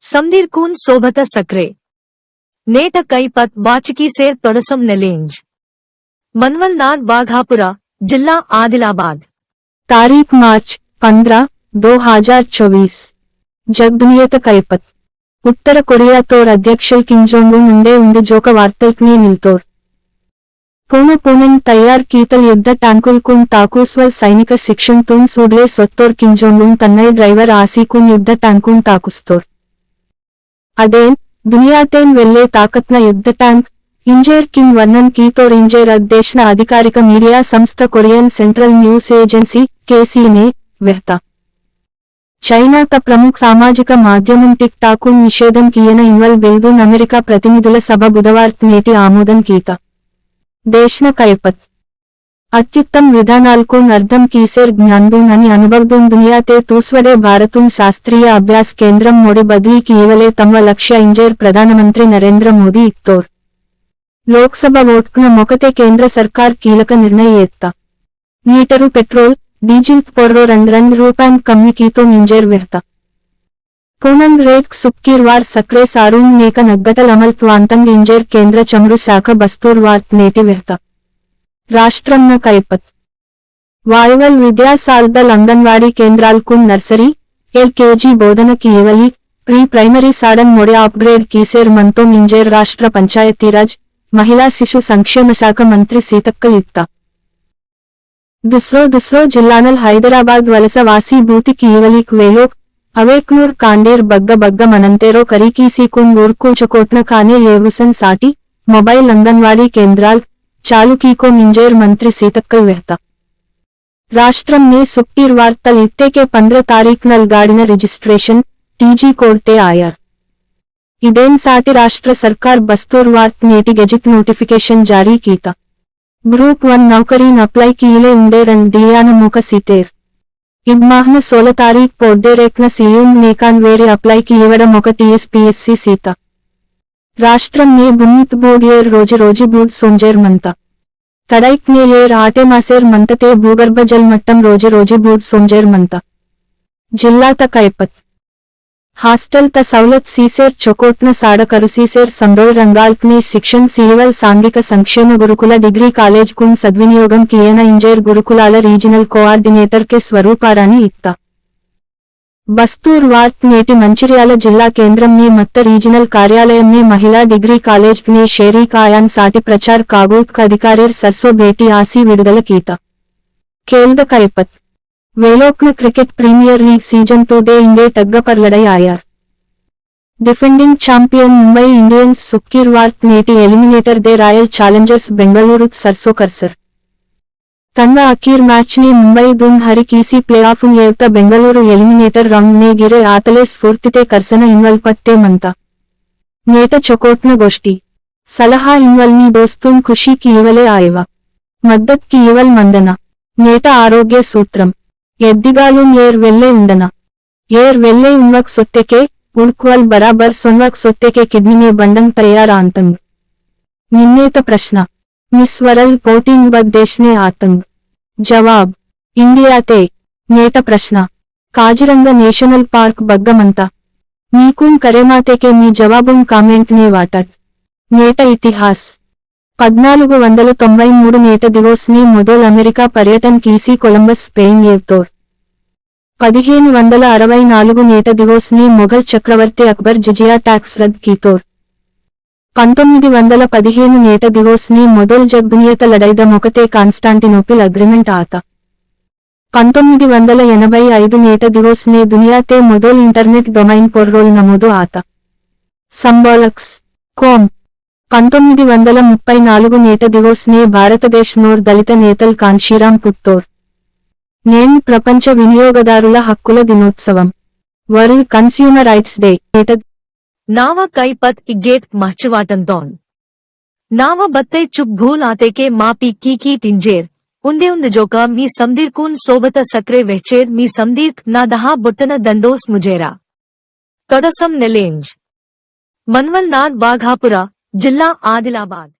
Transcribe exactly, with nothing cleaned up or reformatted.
समदीर कून सोभत सक्रे। नेट कयपत वाचकी सेर तोड़सम नेलेंज। मनवल नार बाघापुरा, जिल्ला आदिलाबाद। तारीख मार्च पन्द्रह, दो हजार चौबीस। जगदुनियत कयपत। उत्तर कोरिया तोर अध्यक्ष किम जोंग उन उंडे उंद जोक वार्तल्कने निल्तोर। पूना पूनन तैयार कीतल युद्ध टैंकुल कुन ताकूसवल सैनिक शिक्षण तुन सूडले सोत्तोर किम जोंग उन तन्नय ड्राइवर आसी कुन युद्ध टैंकुन ताकुस्तोर। अदेन, दुनिया तेन वेल्ले ताकतना युद्ध टैंक, इंजेर किम वर्णन कीतोर इंजेर अद देशना आधिकारिक मीडिया संस्था कोरियन सेंट्रल न्यूज एजेंसी, केसी ने, वेहता। चैना त प्रमुख सामाजिक माध्यमं TikTok उन निषेधं कियन इन्वल बिल्दुन अमेरिका प्रतिनिधुल सभा बुधवार्त नेटी आमोदं कीता। देशना कयपत। अत्युत्तम विधानालकुन अर्धम कीसेर ज्ञानदुन अनि अनुभवदुन दुनिया ते तूसवडे भारतुन शास्त्रीय अभ्यास केंद्रम मोड़ी बदली कीवले तम्व लक्ष्य इंजेर प्रधानमंत्री नरेंद्र मोदी इत्तोर। लोकसभा वोटकुन मोकते केंद्र सरकार कीलक निर्णय एत्ता। लीटरु पेट्रोल, डीजिल पोर्रो रंड रंड रूपायन कम्मी कीतो इंजेर वेहता। पूनंग रेट सुक्कीर वार सक्रे सारूंग नेक नग्गटल अमल त्वांतंग इंजेर केंद्र चमरु शाख बस्तूर वार्त नेटी वेहता। राष्ट्रम न कयपत। वायवल विद्या सालदल अंगनवाड़ी केंद्रालकुन नर्सरी, एलकेजी बोधन कीवली, प्री प्राइमरी साडन मोड़े अपग्रेड कीसेर मंतो इंजेर राष्ट्र पंचायती राज, महिला शिशु संक्षेम शाख मंत्री सीतक्कल इत्ता। दुसरो दुसरो जिल्लानल हैदराबाद वलस वासी बूति कीवलीक वेलोक, अवेकनूर कांडेर बग्ग बग्ग मनंतेरो करीकीसी कुन ऊर्कू चकोटन काने येवुसन साटी, मोबाइल अंगनवाड़ी केंद्राल, चालू कीको इंजेर मंत्री सीतक्कल वेहता। राष्ट्रम ने सुक्कीर वार्तल इत्ते के पन्द्रह तारीख नल गाड़िन रजिस्ट्रेशन, टीजी कोड ते आयर। इदेन साटी राष्ट्र सरकार बस्तूर वार्त नेटी गजट नोटिफिकेशन जारी कीता। ग्रुप वन नौकरीन अप्लाई कीले उंडे रंड दियान मोक सीतेर। इद माहन सोलह तारीख पोद्दे रेकन सीयुंग नेकान वेरे अप्लाई कीवड मोक टीएसपीएससी सीता। राष्ट्रम ने बुन्नित बूड एर रोजि रोजि बूड सोंजेर मंता। तड़ाइक ने एर आटे मासेर मंतते भूगर्भ जल मट्टम रोजि रोजि बूड सोंजेर मंता। जिल्ला त कयपत। हॉस्टल त सवलत सीसेर चोकोटन साड़ करुसीसेर संदोल रंगाल्क ने शिक्षण सीवल सांघिक संक्षेम गुरुकुल डिग्री कॉलेज कुन सद्विनियोगम कियन इंजेर गुरुकुलाल रीजनल कोआर्डिनेटर के स्वरूपारानी इत्ता। बस्तूर वार्त नेटी मंचिर्याल जिल्ला केंद्रम ने मत्त रीजनल कार्यालयम ने महिला डिग्री कॉलेज ने शेरी कायान साटी प्रचार कागूत अधिकारेर सरसो भेटी आसी विडुदल कीता। केल्द कयपत। वेलोक्न cricket premier league season two दे इंगे टग्ग पर लड़ाई आयर। डिफेंडिंग चैंपियन मुंबई इंडियंस सुक्कीर वार्त नेटी एलिमिनेटर दे रॉयल चैलेंजर्स बेंगलुरु सरसो करसर। तन्वा अकीर मैच ने मुंबई दुन हरी कीसी प्लेऑफ येवता बेंगलुरु एलिमिनेटर राउंड ने गिरे आतले स्फूर्तिते करसन इन्वल पट्टे मंता। नेट चोकोटन गोष्टी। सलहा इन्वल नी दोस्तुन खुशी कीवले आयवा। मद्दत कीवल मंदना। नेट आरोग्य सूत्रम। एद्दिगालुन एर वेल्ले उंडना। एर वेल्ले उन्वक सोत्तेके, उड़कवल बराबर सोन्वक सोत्तेके किडनी ने बंडंग तैयार आंतंग। निन्नेत प्रश्न। मिस वर्ल्ड पोटिंग बद देश ने आतंग। जवाब। इंडिया ते। नेट प्रश्न। काजीरंगा नेशनल पार्क बग्ग मंता। मीकुन करेमातेके मी जवाबुन कमेंट ने वाटट। नेट इतिहास। पद्नालुगु वंदल तोंबई मूडु नेट दिवोस ने मोदोल अमेरिका पर्यटन कीसी कोलंबस स्पेन येवतोर। पदिहेनु वंदल अरवई नालुगु नेट दिवोस ने मोगल चक्रवर्ती अकबर जिजिया टैक्स रद्द कीतोर। पंतोम्मिदि वंदल पदिहेनु नेट दिवोस ने मोदोल जग दुनियत लड़ाईद मोकते कॉन्स्टेंटिनोपल अग्रीमेंट आता। पंतोम्मिदि वंदल एनबई ऐदु नेट दिवोस ने दुनियाते मोदोल इंटरनेट डोमाइन पोर्रोल नमोदु आता। संबोलक्स। कॉम। पंतोम्मिदि वंदल मुप्पई नालुगु नेट दिवोस ने भारतदेश नोर दलित नेतल कांशीराम पुट्टोर। नेन प्रपंच विनियोगदारुल हक्कुल दिनोत्सवम। World consumer rights day. नेट नावा कई पत इगेट महचवाटन तोन। नावा बत्ते चुक भूल आते के मापी की की टिंजेर, उंदे उंद जोका मी समदीर कून सोबत सक्रे वहचेर मी समदीर ना दहा बुट्टन दंडोस मुजेरा। तोडसम नेलेंज। मनवल नार बाघापुरा, जिल्ला आदिलाबाद।